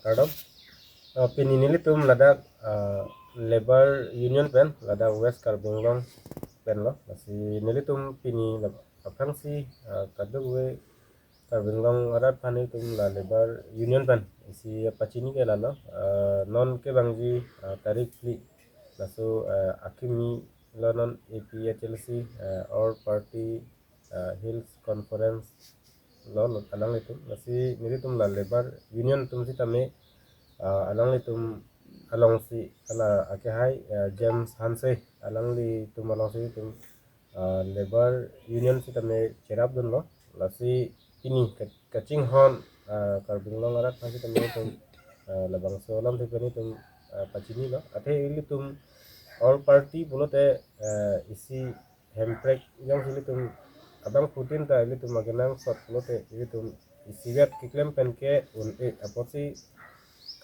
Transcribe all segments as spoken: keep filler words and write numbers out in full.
Kardom. Ah, pini nelitum ladak, ah, Labour Union pen, ladak West Karbi Anglong pen lo. Lasi nelitum pini lab-, aphrangsi, ah, kadokave Karbi Anglong arat aphan nelitum la Labour Union pen isi pachini ke lalo, ah, non kevangji, ah, tarik phli, laso, ah, akimi lo non A P H L C, ah, All Party, ah, Hills Conference lo, lo alanglitum. Lasi nelitum la Labour Union atum sitame, ah, alanglitum alongsi, ala akehai, ah, James Hanse, alanglitum alongsi itum, ah, Labour Union sitame cherapdunlo. Lasi pini ka-, kachinghon, ah, Karbi Anglong arat aphan sitame itum, ah, labangso alamthe pen itum, ah, pachinilo. Athe ilitum All Party pulote, ah, isi Hemprek jongsi ilitum abangphutin ta ilitum akenangsot pulote ilitum isivet keklem pen ke un-e, apotsi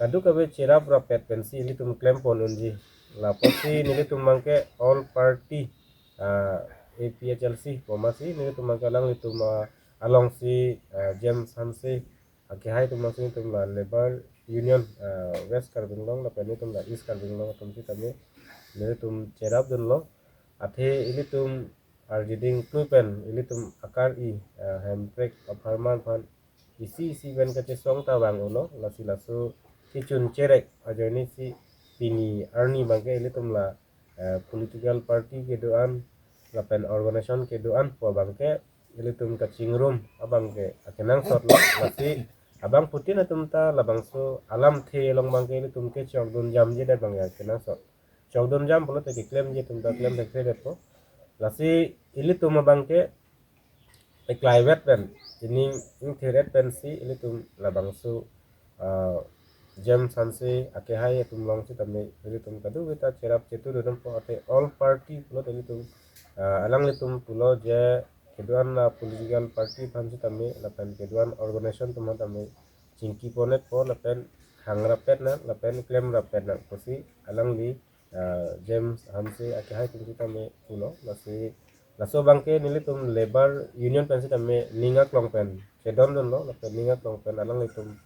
kadokave cherap rapet pensi ilitum klempon unji. La apotsi nelitum abangke All Party, ah, A P H L C pu amatsi nelitum abangke alanglitum, ah, alongsi, ah, James Hanse akehai atum alongsi itum la Labour Union, ah, West Karbi Anglong lapen itum la East Karbi Anglong atum sitame nelitum cherapdunlo. Athe ilitum arjiding tui pen ilitum akar-i, ah, Hemprek apharman aphan isi isi pen kachesong ta vang-olo, lasi laso kechun cherek ajoinesi pini arni abangke ilitum la, ah, political party kedo-an lapen organization kedo-an pu abangke ilitum kachingrum abangke akenangsotlo. Lasi abangphutin atum ta labangso alamthe along abangke ilitum ke chokdun jamjedet abangke akenangsot. Chokdun jam pulote keklemji atum ta klem thekthedetpo. Lasi ilitum abangke eklaivet pen, ining ingthir-et pensi ilitum labangso, ah, James Hanse akehai atum along sitame ilitum kadokave ta cherap chetudunpo. Athe All Party pulote ilitum, ah, alanglitum pulo je kedo-an, ah, political party aphan sitame lapen kedo-an organization atum aphan tame chingki ponnetpo lapen hang rapet nang lapen klem rapet nang pusi alangli, ah, James Hanse akehai atum sitame pulo. Lasi laso abangke nelitum Labour Union pen sitame ning aklong pen chedondunlo lapen ning aklong pen alanglitum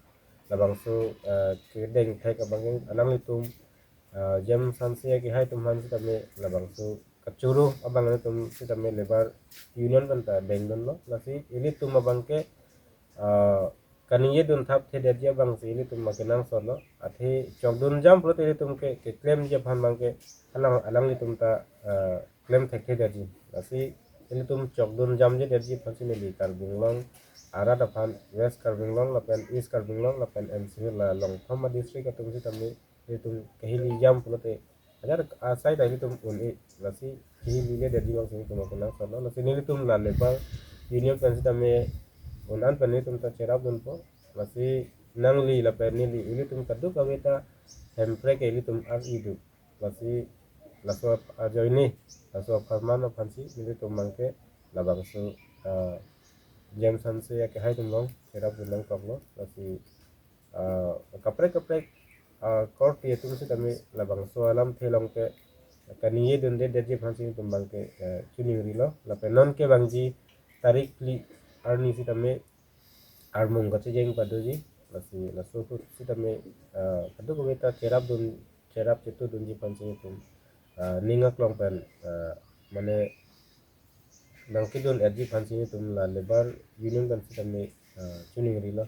labangso, ah, kedeng thek abangke alanglitum, ah, James Hanse akehai atum aphan sitame labangso kachoro abang atum sitame Labour Union pen ta dengdunlo. Lasi ilitum abangke, ah, kaningjedun thap thedetji abangsi ilitum akenangsotlo. Athe chokdun jam pulote ilitum ke keklemji aphan abangke alang, alanglitum ta, ah, klem thekthedetji. Lasi ilitum chokdun jamjedetji aphansi neli Karbi Anglong arat aphan West Karbi Anglong lapen East Karbi Anglong lapen N C Hills along thom adistrict atum sitame ilitum kahili jam pulote ajar asai ta ilitum un-e, lasi kahililedetji abangsi ilitum akenangsotlo. Lasi nelitum la Labour Union pen sitame un-an pen ilitum ta cherapdunpo. Lasi nangli lapen neli ilitum kadokave ta Hemprek ke ilitum ar-idu. Lasi laso ajoine, laso apharman aphansi nelitum abangke labangso, ah, James Hanse akehai atum along cherapdun nangkoklo. Lasi, ah, kaprek kaprek, ah, korte atum sitame labangso alamthe along ke kaningjedundedetji aphansi itum abangke, eh, chiningrilo. Lapen non kevangji tarik phli arni sitame armung kachejeng padoji. Lasi laso ahut sitame, ah, kadokave ta cherapdun, cherap chetudunji aphansi itum, ah, ning aklong pen, ah, mane nangkedun-etji aphansi itum la Labour Union pen sitame, ah, chiningrilo.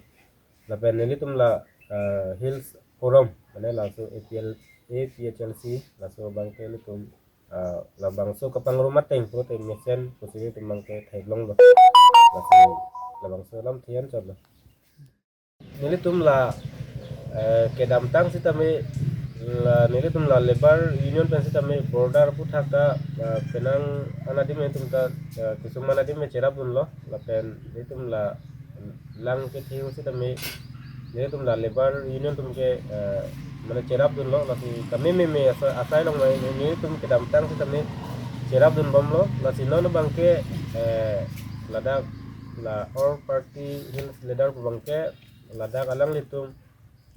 Lapen nelitum la, ah, Hills Forum, mane laso A P L, A P H L C, laso abangke ilitum, ah, labangso kapangrum ateng pulote mesen pusi ilitum abangke theklonglo. Lasi labangso alamthe anchotlo. Nelitum la, eh, kedamtang sitame la nelitum la Labour Union pen sitame border aphuthak ta, eh, penang anadim nelitum ta, eh, kesung anadim cherapdunlo lapen nelitum la lang kethe ahut sitame nelitum la Labour Union atum ke, eh, mane cherapdunlo, lasi kami meme asa-, asai along mai nelitum kedamtang sitame cherapdunbomlo. Lasi non abangke, eh, ladak la All Party Hills Leader pu abangke ladak alanglitum,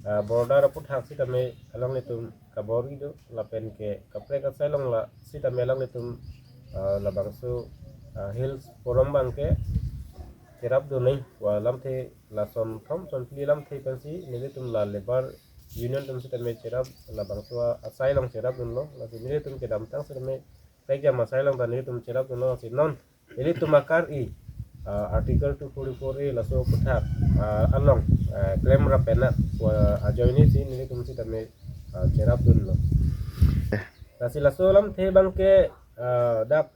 ah, border aphuthak sitame alanglitum kabor-idu lapen ke kaprek asai along la sitame alanglitum, ah, labangso, ah, Hills Forum abangke cherapdun nangji pu alamthe, lason thom son phli alamthe pensi nelitum la labour union atum sitame cherap, labangso asai along cherapdunlo. Lasi nelitum kedamtang sitame prekjam asai along ta nelitum cherapdunlo. Lasi non ilitum akar-i, ah, Article two forty-four A laso aputhak, ah, along, ah, klemrap penang pu ajoine si nelitum sitame, ah, cherapdunlo. Lasi laso alamthe abangke, ah, dak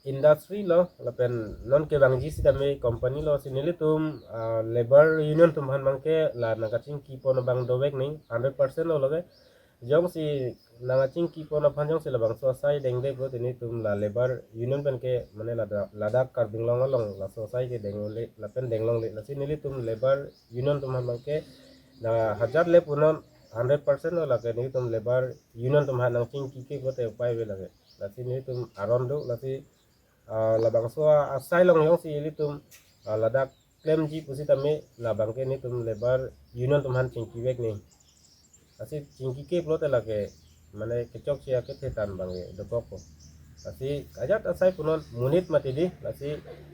industry lo, lapen non kevangji sitame company lo, si nelitum, ah, labour union atum aphan abangke la nangkachingkipon abang dovek nangji, hundred percent lo lake. Jongsi nangkachingkipon aphan jongsi labangso asai dengde pulote nelitum la labour union penke mane ladak, ladak Karbi Anglong along laso asai ke denglongle, lapen denglongle. Lasi nelitum labour union atum aphan abangke na hajar le punon hundred percent lo lake, nelitum labour union atum aphan nangchingkike pulote upai ave lake. Lasi nelitum aron do, lasi, ah, labangso asai along jongsi ilitum, ah, ladak klemji pusitame labangke nelitum labour union atum aphan chingkivek nangji. Lasi chingkike pulote lake mane kechokche akethe tan abangke dokokpo. Lasi ajat asai punon monit mati dei, lasi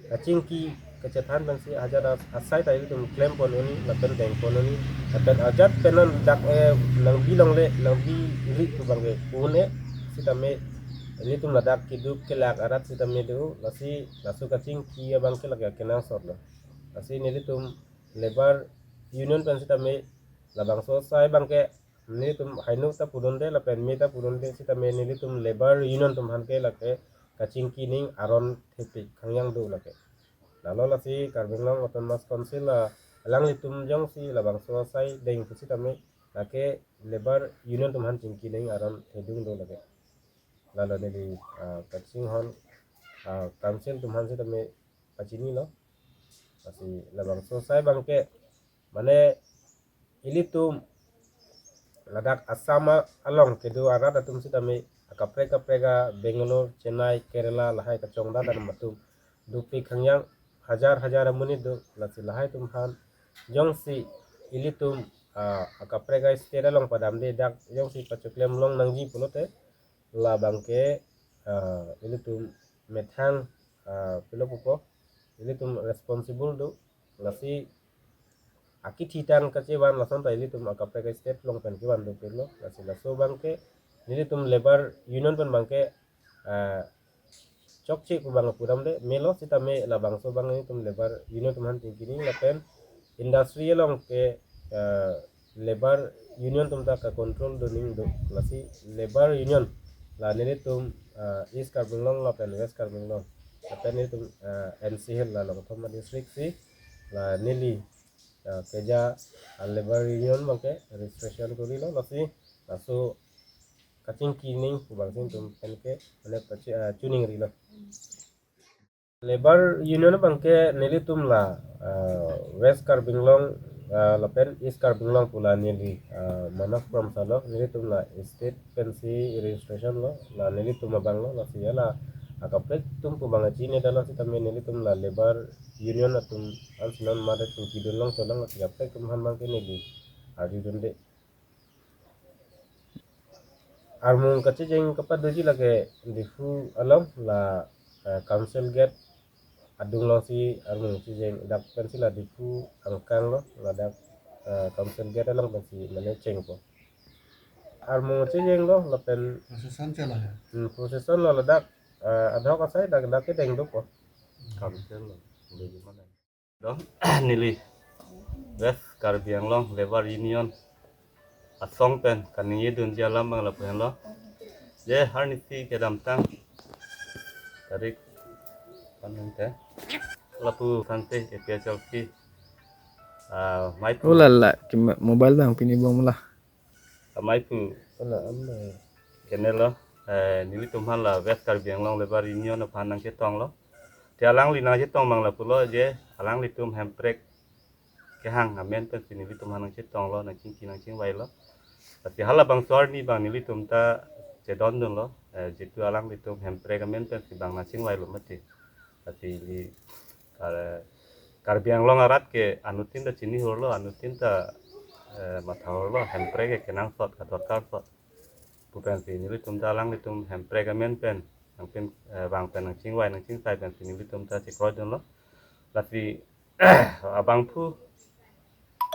kachingki kachethan pensi ajat as-, asai ta ilitum klempon un-e, lapen dengpon un-e, lapen ajat pen non dak, eh, nangbi longle, nangbi ri pu abangke un-e, sitame ilitum ladak keduk kelak arat sitame do, lasi laso kachingki abangke lake kenangsot lo. Lasi nelitum labour union pen sitame labangso asai abangke nelitum haino ta pudunde lapen me ta pudunde, sitame nelitum labour union atum aphan ke lake kachingki nangji aron thepik khangjang do lake. Lalo lasi Karbi Anglong Autonomous Council la alanglitum jongsi labangso asai deng pusitame lake labour union atum aphan chingki nangji aron thedung do lake. Lalo neli, ah, kachinghon, ah, council atum aphan sitame pachinilo. Lasi labangso asai abangke mane ilitum ladak Assam a-, along kedo arat atum sitame akaprek kaprek a Bangalore, Chennai, Kerala lahai kachongdat atum atum dopik khangjang hajar hajar amonit do. Lasi lahai atum aphan jongsi ilitum, ah, akaprek a state along padamde dak jongsi pachoklem long nangji pulote labangke, ah, ilitum methang, ah, pilo pupo, ilitum responsible do. Lasi akithi tang kachevan lason ta ilitum akaprek a state along pen kevan dopiklo. Lasi laso abangke nelitum labour union pen abangke, ah, chokche pu abang pudamde melo, sitame labangso abang nelitum labour union atum aphan chingki nangji lapen industry along ke, ah, labour union atum ta kacontrol dun nangji do. Lasi labour union la nelitum, ah, East Karbi Anglong lapen West Karbi Anglong lapen nelitum, ah, N C Hills la along thom a district si la neli, ah, keja a labour union abangke registration korilo. Lasi laso kachingki nangji pu abang si nelitum penke mane pachi-, ah, chuning rilo. Labour union abangke nelitum la, ah, West Karbi Anglong, ah, lapen East Karbi Anglong pu la neli, ah, Manak Kramsa lo, nelitum la state pensi registration lo, la nelitum abang lo, lasi la akaprek atum pu abang achinedetlo, sitame nelitum la labour union atum ansi non mate chingkidun long cholong, lasi akaprek atum aphan abangke neli arjudunde. Armung kachejeng kapadoji lake Diphu along la, eh, Council Gate adung alongsi armung chejeng, dak pensi la Diphu angkang lo, ladak, eh, Council Gate along pensi mane chengpo. Armung chejeng lo lapen procession chela ya? Hmm, procession lo ladak, eh, adhok asai dak, dak kedeng dopo. Council lo. Dong, neli West Karbi Anglong Labour Union asong pen kaningje dunji alam abang lapu henlo. Je, arnisi kedamtang tarik panung te lapu sante A P H L C. Ah, mai pu. Oh, lala, ke ma-, mobile abang pini bom la. Amai pu. Ala amai. Kenelo, eh, nelitum aphan la West Karbi Anglong Labour Union aphan nangchetonglo. Te alangli nangchetong abang lapulo je, alanglitum hemprek kehang amen pensi nelitum aphan nangchetonglo, nangchingki nangchingvailo. Lasi halabangso arni abang nelitum ta chedondunlo, eh, jitu alanglitum hemprek amen pensi abang nangchingvailo mati. Lasi ili Kar-, Karbi Anglong arat ke anuttin ta chinihurlo, anuttin ta, eh, mathahurlo, hemprek ke kenangsot, kadorkarsot pu pensi nelitum ta alanglitum hemprek amen pen, nangpin, eh, vang pen nangchingvai nangchingsai pensi nelitum ta chekroidunlo. Lasi abangphu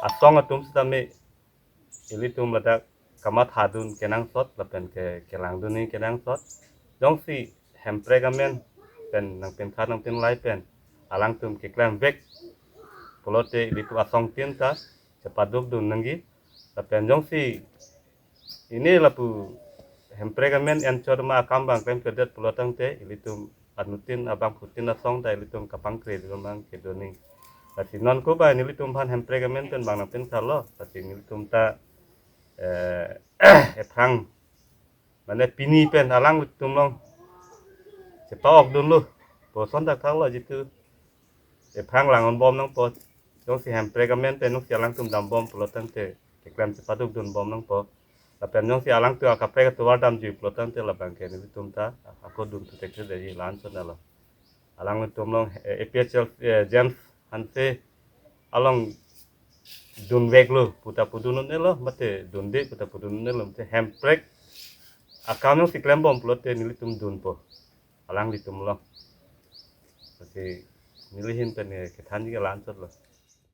asong atum sitame ilitum ladak kamathadun kenangsot lapen ke kelangdun ni kenangsot. Jongsi hemprek amen pen nangpinkhar nangpinlai pen alangtum keklemvek pulote ilitum asongtin ta chepadukdun nangji. Lapen jongsi ini lapu hemprek amen enchot ma akam abang klemkledet pulotangte ilitum anuttin abangphutin asong ta ilitum kapangkre dun abang kedun ni. Lasi non ko ba nelitum aphan hemprek amen pen bang nangpinkharlo, lasi nelitum ta eh, ephrang mane pini pen alangtum along chepa-okdunlo, puson thakthaklo, jitu ephrang langonbom nangpo. Jongsi hemprek amen pen jongsi alangtum dambom pulotangte keklem chepadukdunbom nangpo. Lapen jongsi alangtum akaprek atovar damji pulotangte labang ke nelitum ta ako dun tu tekte deji, la-an chot nalo. Alangtum along eh, A P H L C eh, James Hanse along dunveklo puta pudun un-elo, mate dunde puta pudun un-elo, mate hemprek akam jongsi klembom pulote nelitum dunpo alanglitum along. Lasi neli ahin pen eh, kethanji ke la-an chotlo.